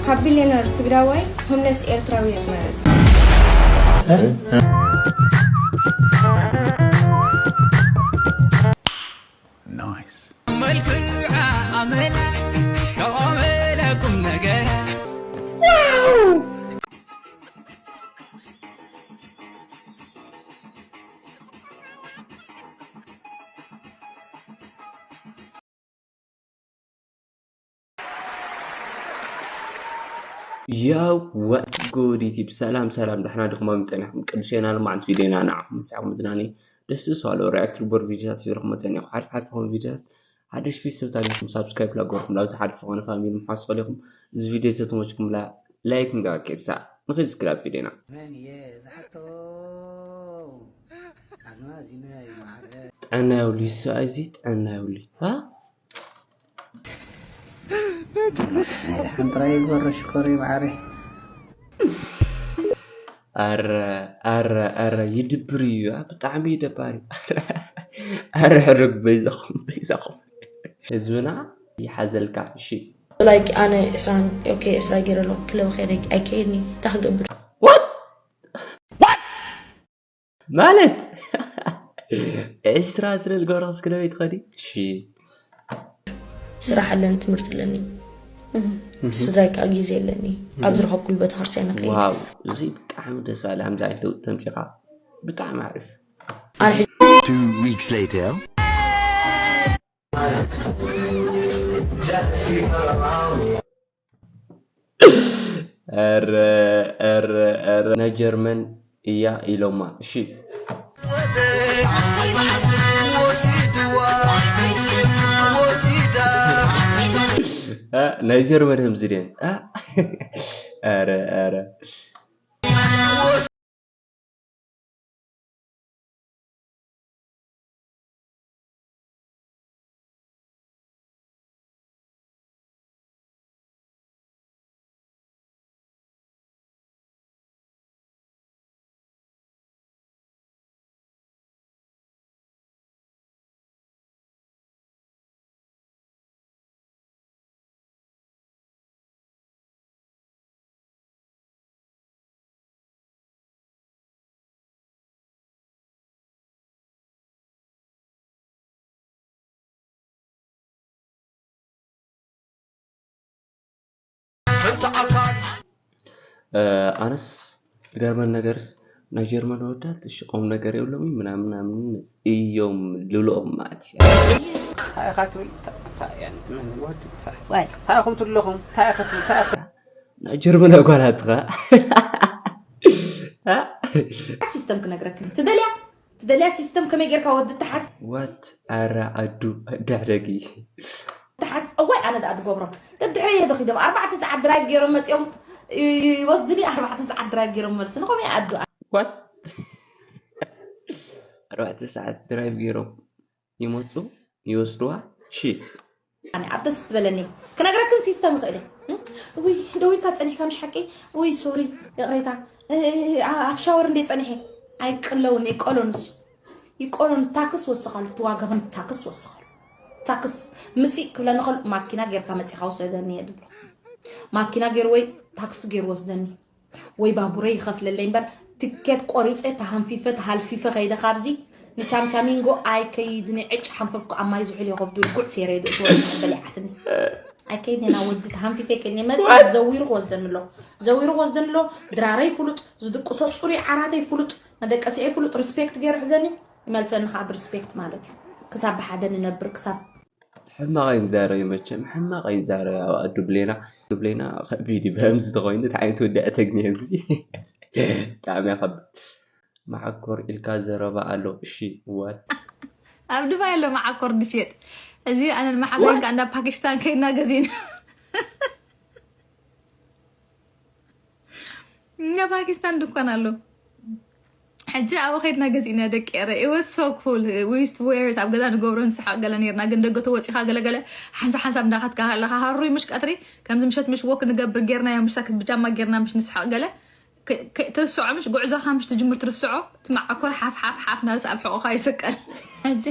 ካብ ቢልዮነር ትግራዋይ ሆምለስ ኤርትራዊ እየ ዝመርጽ። መልክዓ ኣመላ ከቆመለ ቁም ነገር። Yo, what's good YouTube? ሰላም ሰላም፣ ዳሕና ድኹም ጸኒሕኩም? ቅዱስ ዮና ልማዓንቲ ቪድዮና ንዓኹም ምሳኹም ምዝናኒ ደስ ዝስዋሎ ሪያክት ሪቦር ቪድዮታት ይዝረኹም ጸኒኹ ሓልፍ ሓልፍ ኹም ቪድዮታት ሓደሽ ቤተሰብ ታሪኹም ሳብስክራይብ ላጎርኩም ላብዚ ሓልፍ ኾነ ፋሚሊ ምሓስ ጸሊኹም እዚ ቪድዮ ተተመችኩም ላ ላይክ ምግባር ከይርሳዕ። ንኽድ ስክራብ ቪድዮና። መን እየ ዝሓቶ? ኣዝማዚነ ይማረ። ጥዕና የብሉ ይስብኣይ እዚ ጥዕና የብሉ። ሃ? ሓንቲ ጥራይ ይግበሮ ሽኮር ይማዕረ። ኣረ ኣረ ኣረ ይድብር እዩ ያ ብጣዕሚ እዩ ደባሪ። ኣረ ሕርግ በይዛኹም በይዛኹም ህዝብና ይሓዘልካ እሺ። Like ኣነ ዕስራን okay ዕስራ ገይረ ኣለኹ ክለብ ከይደ ኣይከይድኒ እንታይ ክገብር። ማለት ዕስራ ስለ ዝገበርክስ ክለበይ ትኸዲ እሺ። ስራሕ ኣለኒ ትምህርቲ ኣለኒ ስድራይ ከዓ ግዜ ኣለኒ ኣብ ዝረኸብኩሉ ቤተክርስትያን ንኸይድ ዋው እዚ ብጣዕሚ ደስ ባለ ከምዚ ዓይነት ለውጢ ተምፂኻ ብጣዕሚ ኣሪፍ ኣነ ሕጂ Two weeks later. ኧረ ኧረ ኧረ ናይ ጀርመን እያ ኢሎማ እሺ። ናይ ጀርመን ህምዚ ድየን ኧረ ኧረ ኣነስ ዝገርመን ነገርስ ናይ ጀርመን ኣወዳት እሺ ቁም ነገር የብሎምን ምናምን ምናምን እዮም ልብልኦም ማለት እዩ። እንታይ ኢኻ ትብል? እንታይ እያ? ምን ወዲ እንታይ? እንታይ ኢኹም ትብለኹም? እንታይ ኢኻ ትብል? እንታይ ኢኻ? ናይ ጀርመን ኣጓላት ኸ? ሲስተም ክነግረክኒ ትደልያ ትደልያ ሲስተም ከመይ ጌርካ ወዲ ተሓስ What ኣረ ኣዱ ድሕደጊ ተሓስ እዋይ ኣነ ደኣ ትገብሮም ደድሕሪ የደ ኺዶም ኣርባዕተ ሰዓት ድራይቭ ገይሮም መፂኦም ይወስድኒ ኣርባዕተ ሰዓት ድራይቭ ገይሮም መልስኒ ከምኡ ኣዱ What ኣርባዕተ ሰዓት ድራይቭ ገይሮም ይመፁ ይወስድዋ ሺ ኣነ ኣብ ደስ ዝበለኒ ክነግረክን ሲስተም ይኽእል እየ እውይ ደዊልካ ፀኒሕካ ምሽ ሓቂ እውይ ሶሪ ይቕሬታ ኣብ ሻወር እንደ ፀኒሐ ኣይቅለውን ይቆሎ ንሱ ይቆሎ ንታክስ ወስኻሉ እቲ ዋጋኽን ታክስ ወስኻሉ ታክስ ምፂእ ክብለኒ ከሉ ማኪና ጌርካ መፂኻ ውሰደኒ እየ ድብሎ ማኪና ገይሩ ወይ ታክሲ ገይሩ ወስደኒ ወይ ባቡረይ ይኸፍለለይ እምበር ትኬት ቆሪፀ ተሃንፊፈ ተሃልፊፈ ከይደ ካብዚ ንቻምቻሚንጎ ኣይከይድኒ ዕጭ ሓንፈፍኩ ኣብ ማይ ዝሑል የኸብዱ ልኩዕ ሴረ የድእስወ በሊዓትኒ ኣይከይድኒ ናብ ወዲ ተሃንፊፈ ከይድኒ መፅእ ዘዊሩ ክወስደኒ ኣሎ ዘዊሩ ክወስደኒ ኣሎ ድራረይ ፍሉጥ ዝድቅሶ ፅሩይ ዓራተይ ፍሉጥ መደቀሲዐይ ፍሉጥ ሪስፔክት ገይሩ ሕዘኒ ይመልሰኒ ከዓ ብሪስፔክት ማለት እዩ ክሳብ ብሓደ ንነብር ክሳብ ሕማቕ ኣይንዛረብ መቸም ሕማቕ ኣይንዛረብ ኣብ ኣዱ ብሌና ኣዱ ብሌና ከቢድ እዩ ብህምዚ ተኾይኑ እቲ ዓይነት ወዲ ኣተግኒ ህምዚ ብጣዕሚ እያ ከብድ መዓኮር ኢልካ ዘረባ ኣሎ እሺ what ኣብ ድባይ ኣሎ መዓኮር ድሽየጥ እዚ ኣነ መሓዛይን ከኣ እንዳ ፓኪስታን ከይድና ገዚእና እንዳ ፓኪስታን ድኳን ኣሎ ሕጂ ኣብኡ ከድና ገዚእና ደቂ ኤረ it was so cool we used to wear it ኣብ ገዛ ንገብሮ ንስሓቅ ገለ ነርና ግን ደገ ተወፂኻ ገለ ገለ ሓንሳ ሓንሳብ እንዳኻትካ ኣለኻ ሃሩይ ምሽ ቀትሪ ከምዚ ምሸት ምሽ ወክ ንገብር ጌርናዮ ምሽ ሳክት ብጃማ ጌርና ምሽ ንስሓቅ ገለ ትርስዖ ምሽ ጉዕዞኻ ምሽ ትጅምር ትርስዖ ትመዓኮር ሓፍ ሓፍ ሓፍ ናርስ ኣብ ሕቆኻ ይስቀል ሕጂ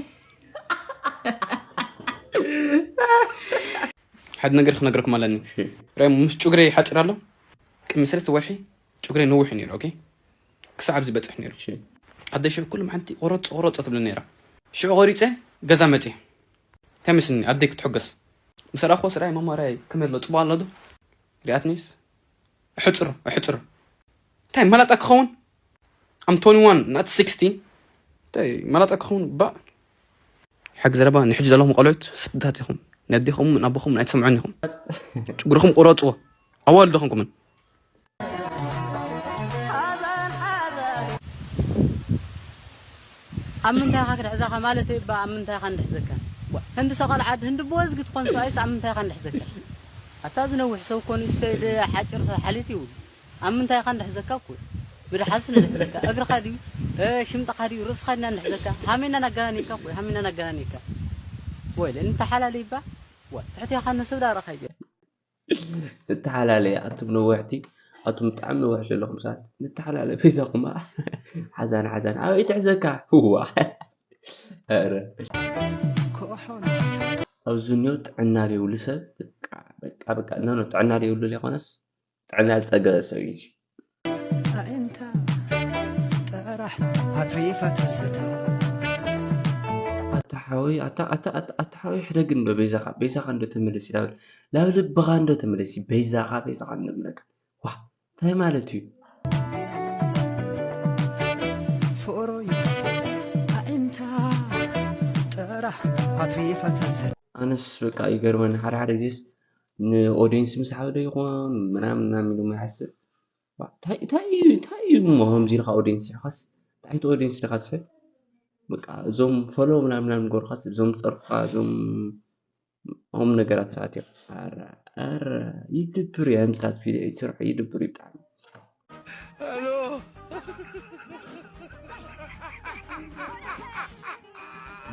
ሓደ ነገር ክነግረኩም ኣለኒ። ራይ ምስ ጭጉረይ ሓፂር ኣሎ። ቅድሚ ሰለስተ ወርሒ ጭጉረይ ነዊሕ ነይሩ። ኦኬ፣ ክሳብ ኣብዚ በፅሕ ነይሩ። ኣደይ ሽዑ ኩሉ ሓንቲ ቆረፅ ቆረፅ ትብል ነይራ። ሽዑ ቆሪፀ ገዛ መፅየ። እንታይ መስልኒ ኣደይ ክትሕገስ ምስ ረኣኽዎ ስራይ ማማራይ ከመይ ኣሎ ፅቡቅ ኣሎ ዶ? ሪኣትኒስ ኣሕፅሮ ኣሕፅሮ። እንታይ መላጣ ክኸውን? ኣም ትወንቲ ዋን ናት ሲክስቲን። እንታይ መላጣ ክኸውን? ባ ሓቂ ዘረባ ንሕጂ ዘለኹም ቆልዑት ስድታት ኢኹም። ነዴኹምን ኣቦኹምን ኣይትሰምዑን ኢኹም። ጭጉርኹም ቁረፅዎ። ኣዋልድ ኾንኩምን። ኣብ ምንታይ ኢኻ ክድሕዛኻ ማለት እባ ኣብ ምንታይ ኢኻ እንድሕዘካ? ህንዲ ሰቐል ዓድ ህንዲ ብወዝጊ ትኾን ሰብኣይስ ኣብ ምንታይ ኢኻ እንድሕዘካ? ኣታ ዝነውሕ ሰብ እኮ ንእሽተይ ሓጭር ሰብ ሓሊት ይብሉ። ኣብ ምንታይ ኢኻ እንድሕዘካ እኮ? ምድሓስ ንድሕዘካ እግርኻ ድዩ ሽምጥኻ ድዩ ርእስኻ ድና ንድሕዘካ? ሃሜና ናገናኒካ እኮ ሃሜና ናገናኒካ። ወይ ንተሓላለይባ። ዋ ትሕቴኻ ንስብ ዳረኻ ይጀ ንተሓላለየ ኣቱም ነዋሕቲ ኣቱም ብጣዕሚ ነዋሕቲ ዘለኹም ሰባት ንተሓላለየ በይዛኹማ ሓዛን ሓዛን ኣበይ ትሕዘካ ህዋ ኧረ ኣብዚ እኒኦ ጥዕና ዘይብሉ ሰብ በቃ በቃ በቃ ኖ ኖ ጥዕና ዘይብሉ ዘይኮነስ ጥዕና ዝፀገበ ሰብ እዩ ኣዒንታ ጥራሕ ኣትሪፋ ትዝታ ኣታ ሓወይ ኣታ ኣታ ኣታ ኣታ ሓወይ ሕደግ እንዶ በይዛኻ በይዛኻ እንዶ ተመለስ ይላብል ናብ ልብኻ እንዶ ተመለስ በይዛኻ በይዛኻ እንዶ ምለካ ዋ እንታይ ማለት እዩ ፍቅሮይ ኣዒንታ ጥራሕ ኣትሪፋ ትዝታ ኣነስ በቃ ይገርመኒ ሓደ ሓደ ግዜስ ንኦዲንስ ምስሓብ ዶ ይኾን ምናምን ምናምን ኢሉ ይሓስብ እንታይ እንታይ እዩ እንታይ እዩ እሞ ከምዚ ኢልካ ኦዲንስ ኢልካስ እንታይ እቲ ኦዲንስ ኢልካ ትስሕብ በቃ እዞም ፎሎ ምናምን ምናምን ገሩካስ እዞም ፀርፉካ እዞም ኦም ነገራት ሰዓት እዮም ኣረ ኣረ ይድብር እዩ ህምፃት ቪድዮ ይስርሑ ይድብር እዩ ብጣዕሚ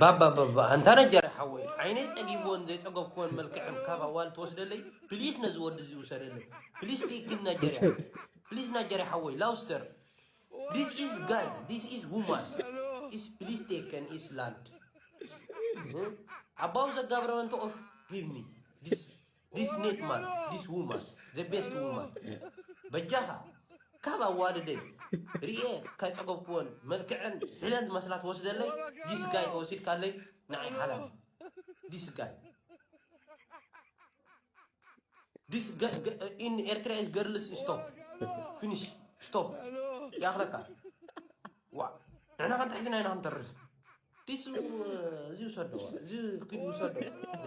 ባባ ባባ ኣንታ ነጀርያ ሓወይ ዓይነይ ፀጊብዎን ዘይፀገብክዎን መልክዐን ካብ ኣዋል ትወስደለይ ፕሊስ ነዚ ወዲ እዚ ውሰደለይ ፕሊስ ትክክል ነጀርያ ፕሊስ ነጀርያ ሓወይ ላውስተር this is guy this is woman is please take an is land ኣባው ዘጋብረመንተ of give me this this net man this woman the best woman በጃኻ ካብ ኣዋልደይ ርኤ ካይፀገብክወን መልክዐን ሕለን ዝመስላ ትወስደለይ this guy ተወሲድካለይ ንዓይ ሓላል this guy this guy in Eritrea is girls stop finish stop ያኽለካ ዋ ንሕና ከንታሒትና ኢና ክንተርፍ ዲስ እዚ ውሰዶ እዚ ክድ ውሰዶ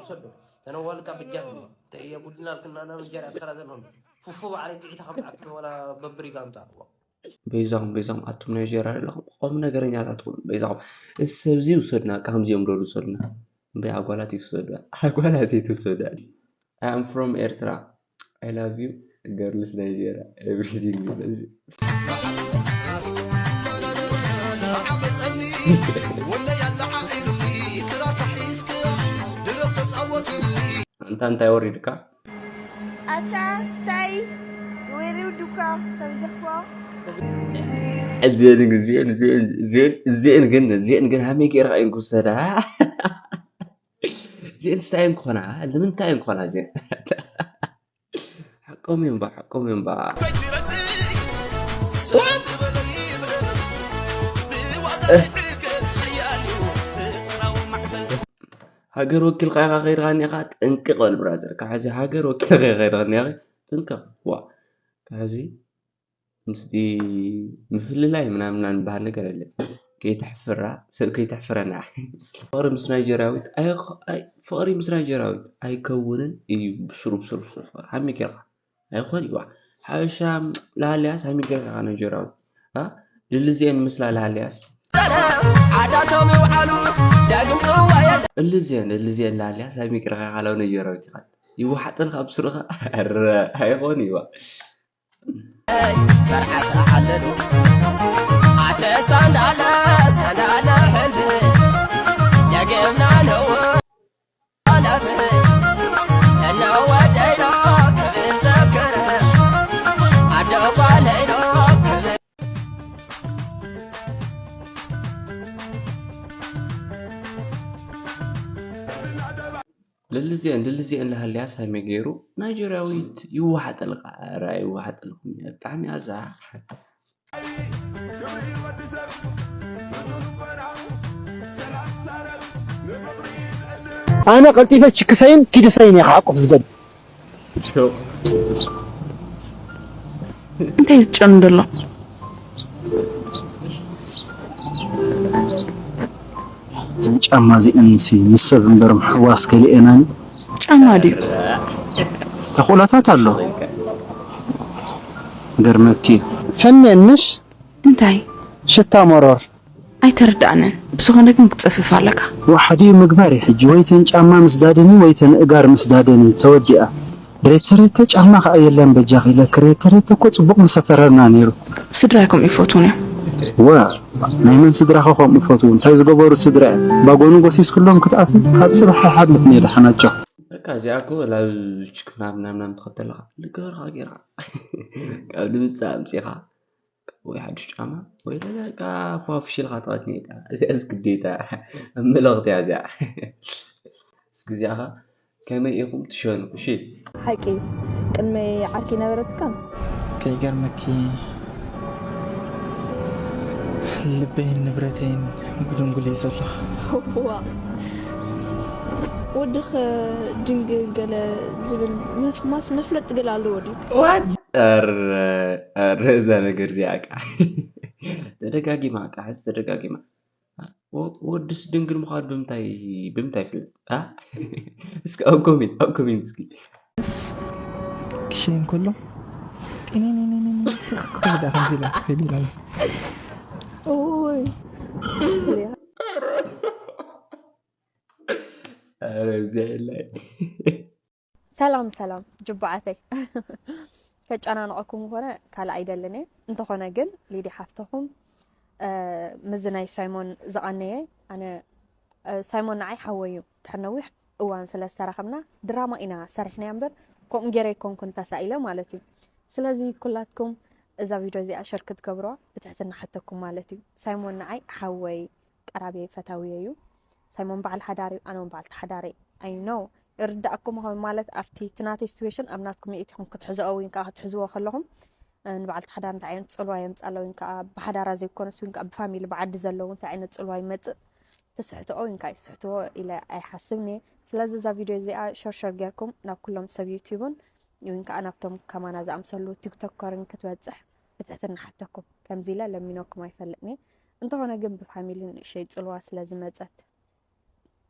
ውሰዶ ተነዋልካ ብጃኽ ተየጉድናልክና ና ምጃር ኣትኸራ ዘንሆን ፉፉ ባዕለይ ጥዒታ ከም ኣትነ ወላ በብሪጋ ኣምጻእክዎ በይዛኹም በይዛኹም ኣቱም ናይ ጀራ ኣለኹም ቁም ነገረኛታት ኩኑ በይዛኹም እዚ ሰብ እዚ ውሰዱና ቃ ከምዚኦም ዶሉ ውሰዱና እምበይ ኣጓላት እዩ ትውሰዱ ኣጓላት እዩ ትውሰዱ I am from ኤርትራ I love you girls Nigeria everything ወለይ ኣለዓዒሉኒ ክራር ተሒዝክያ ድረፍ ተጻወትኒ ኣንታ እንታይ ወሪድካ ኣታ ታይ ወሪዱካ ሰምጀኳ እዚአን ግን እዚአን እዚአን እዚአን እዚአን ግን እዚአን ግን ሃመይ ገይርካ እየን ክውሰዳ እዚአን ስታይ እየን ክኾና ንምንታይ እየን ክኾና እዚአን ሓቆም እዮም ባ ሓቆም እዮም ባ ሃገር ወኪልካ ኢኻ ከይድካ እኒኻ ጥንቅቕ በል ብራዘር ካብ ሕዚ ሃገር ወኪልካ ኢኻ ከይድካ እኒኻ ጥንቅቕ ዋ ካብ ሕዚ ምስቲ ምፍልላይ ምናምን ምናምን ዝበሃል ነገር የለን ከይተሕፍራ ሰብ ከይተሕፍረና ፍቕሪ ምስ ናይጀርያዊት ፍቕሪ ምስ ናይጀርያዊት ኣይከውንን እዩ ብስሩ ብስሩ ብስሩ ፍቕሪ ሃሚክ ኢኻ ኣይኾን ይዋ ሓበሻ ላሃልያስ ሃሚክ ኢኻ ናይጀርያዊት ልልዝኤን ምስላ ላሃልያስ ዓዳቶም ይውዓሉ ዳግም ጽዋ የለ እልዝኤን እልዝኤን ላሃልያስ ሃሚክ ኢኻ ካላው ናይጀርያዊት ኢኻ ይወሓጠልካ ኣብ ስርኻ ኣይኾን ይዋ በርዓት ዓለሉ ኣተ ሳንዳለ ሳንዳለ ሕልቢ ደገምና ነው ዓለም እናወደይና ክብል ዘከረ ኣደጓለይና ክብል ልል እዚአን ድል እዚአን ለሃልያ ሳሚ ገይሩ ናይጀርያዊት ይወሓጠልካ። ኧረ ይወሓጠልኩም፣ ብጣዕሚ ኣዛ። ኣነ ቀልጢፈ ችክሰይን ኪድሰይን እየ ክሓቁፍ ዝደሊ። እንታይ ዝጨኑ ዘሎ? እዘን ጫማ እዚአንሲ ምስ ሰብ እምበር ምሕዋስ ከሊኤናኒ። ጫማ ድዩ? ተኽእሎታት ኣሎ። ገርመኪ። ፈንየን ምሽ እንታይ? ሽታ መሮር። ኣይተረዳእንን። ብዝኾነ ግን ክትጽፍፍ ኣለካ። ዋሕዲ ምግባር እዩ ሕጂ። ወይተን ጫማ ምስ ዳደኒ ወይተን እጋር ምስ ዳደኒ ተወዲኣ። ሬተ ሬተ ጫማ ከዓ የለን በጃኺ ኢለኪ። ሬተ ሬተ እኮ ፅቡቕ ምሰተረና ነይሩ። ስድራይ ከምኡ ይፈትዉን እዮም። ወ ናይ መን ስድራኸ ከምኡ ይፈትዉ? እንታይ ዝገበሩ ስድራ እዮም? ባጎኑ ጎሲስክሎም ክትኣትዉ ካብ ፅባሕ ኣይሓልፍን እየ ደሓናቸው። በቃ እዚኣ እኮ ላብ ችክ ምናምን ምናምን ትኸተልካ ልገርካ ጌርካ ካብ ድምፂ ኣምፂኻ ወይ ሓዱሽ ጫማ ወይ በቃ ፏፍሽ ኢልካ ትቐትኒ እያ። እዚኣስ ግዴታ መልእኽቲ እያ እዚኣ። እስኪ እዚኣ ኸ ከመይ ኢኹም ትሸኑ? እሺ ሓቂ ቅድመይ ዓርኪ ነበረትካ ከይገርመኪ ልበይን ንብረተይን ብድንጉል እዩ ዘሎ። ዋ ወድኽ ድንግል ገለ ዝብል መፍ- ማስ መፍለጥ ገለ ኣለዎ ድዩ? ኧረ ኧረ እዛ ነገር እዚኣ ቃ ተደጋጊማ ቃ ሕዚ ተደጋጊማ። ወ- ወድስ ድንግል ምዃኑ ብምንታይ ብምንታይ ይፍለጥ? ኣ? እስኪ ኣብ ኮሜንት ኣብ ኮሜንት እስኪ ክሸይን ከሎ ጢኒኒኒኒ ትኽክል ዳ ከምዚ ኢላ ትኸይድ ኢላ። ኡይ ኧረ እዚኣ የላይ። ሰላም ሰላም ጅቡዓተይ ከጨናንቐኩም ኮነ ካልእ ኣይደልን እየ። እንተኾነ ግን ሊዲ ሓፍትኹም እ፣ ምስዚ ናይ ሳይሞን ዝቐነየ ኣነ እ፣ ሳይሞን ንዓይ ሓወይ እዩ። ድሕሪ ነዊሕ እዋን ስለ ዝተራኸብና ድራማ ኢና ሰሪሕናያ እምበር ከምኡ ገይረ ኣይኮንኩን ተሳኢለ ማለት እዩ። ስለዚ ኩላትኩም እዛ ቪድዮ እዚኣ ሸር ክትገብርዋ ብትሕትና ሓተኩም ማለት እዩ። ሳይሞን ንዓይ ሓወይ ቀራብየይ ፈታውየ እዩ። ሳይሞን በዓል ሓዳር እዩ፣ ኣነ እውን በዓልቲ ሓዳር እየ። I know ይርዳእኩም ይኸውን ማለት ኣብቲ እቲ ናተይ situation ኣብ ናትኩም የእቲኹም ክትሕዝኦ ወይ ከዓ ክትሕዝዎ ከለኹም እ፣ ንበዓልቲ ሓዳር እንታይ ዓይነት ፅልዋ የምፃ ኣሎ ወይ ከዓ ብሓዳራ ዘይኮነስ ወይ ከዓ ብፋሚሊ ብዓዲ ዘለዉ እንታይ ዓይነት ፅልዋ ይመፅእ ትስሕትኦ ወይ ከዓ ይስሕትዎ ኢለ ኣይሓስብን እየ። ስለዚ እዛ ቪድዮ እዚኣ ሸርሸር ጌርኩም ናብ ኩሎም ሰብ ዩቲዩብን ወይ ከዓ ናብቶም ከማና ዝኣምሰሉ ቲክቶከርን ክትበፅሕ ብትሕትና ሓተኩም። ከምዚ ኢለ ለሚኖኩም ኣይፈልጥን እየ። እንተኾነ ግን ብፋሚሊ ንእሸይ ፅልዋ ስለ ዝመፀት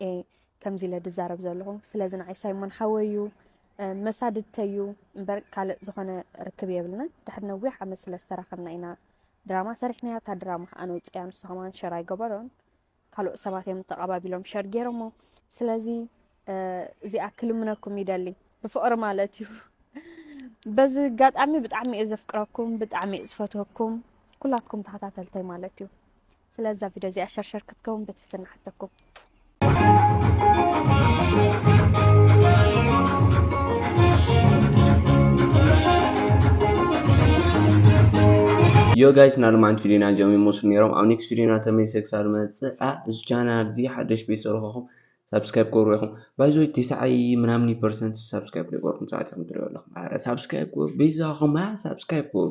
እየ ከምዚ ኢለ ድዛረብ ዘለኹ። ስለዚ ንዓይ ሳይሞን ሓወይ እዩ፣ እ፣ መሳድድተይ እዩ እምበር ካልእ ዝኾነ ርክብ የብልናን። ድሕሪ ነዊሕ ዓመት ስለ ዝተራኸብና ኢና ድራማ ሰሪሕናያ። እታ ድራማ ከዓ ኣነ ውፅያ ንሱ ከማን ሸር ኣይገበሮን። ካልኦት ሰባት እዮም ተቐባቢሎም ሸር ገይሮሞ። ስለዚ እ፣ እዚኣ ክልምነኩም ይደሊ ብፍቕሪ ማለት እዩ። በዚ ኣጋጣሚ ብጣዕሚ እየ ዘፍቅረኩም፣ ብጣዕሚ እየ ዝፈትወኩም ኩላትኩም ተኸታተልተይ ማለት እዩ። ስለዚ እዛ ቪድዮ እዚኣ ሸርሸር ክትከውን ብትሕትና ሓተኩም። ዮ ጋይስ ናሎማዓንቲ ቪድዮና እዚኦም ይመስሉ ነይሮም። ኣብ ኔክስት ቪድዮና ተመልሰ ክሳብ መፅእ ኣ እዚ ቻናል እዚ ሓደሽ ቤት ስለኾኹም ሳብስክራይብ ክገብሩ ኢኹም። ባይዞ ተስዓይ ምናምን ፐርሰንት ሳብስክራይብ ዘይገበርኩም ሰባት ኢኹም ትሪኡ ኣለኹም። ኣረ ሳብስክራይብ ግበሩ በይዛኹም ኣ ሳብስክራይብ ግበሩ።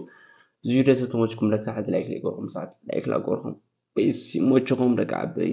እዚ ቪድዮ ተተመችኩም ለክሳዕ እዚ ላይክ ዘይገበርኩም ሰባት ላይክ ላገበርኩም በይስ ይመችኹም ደቂ ዓበይ።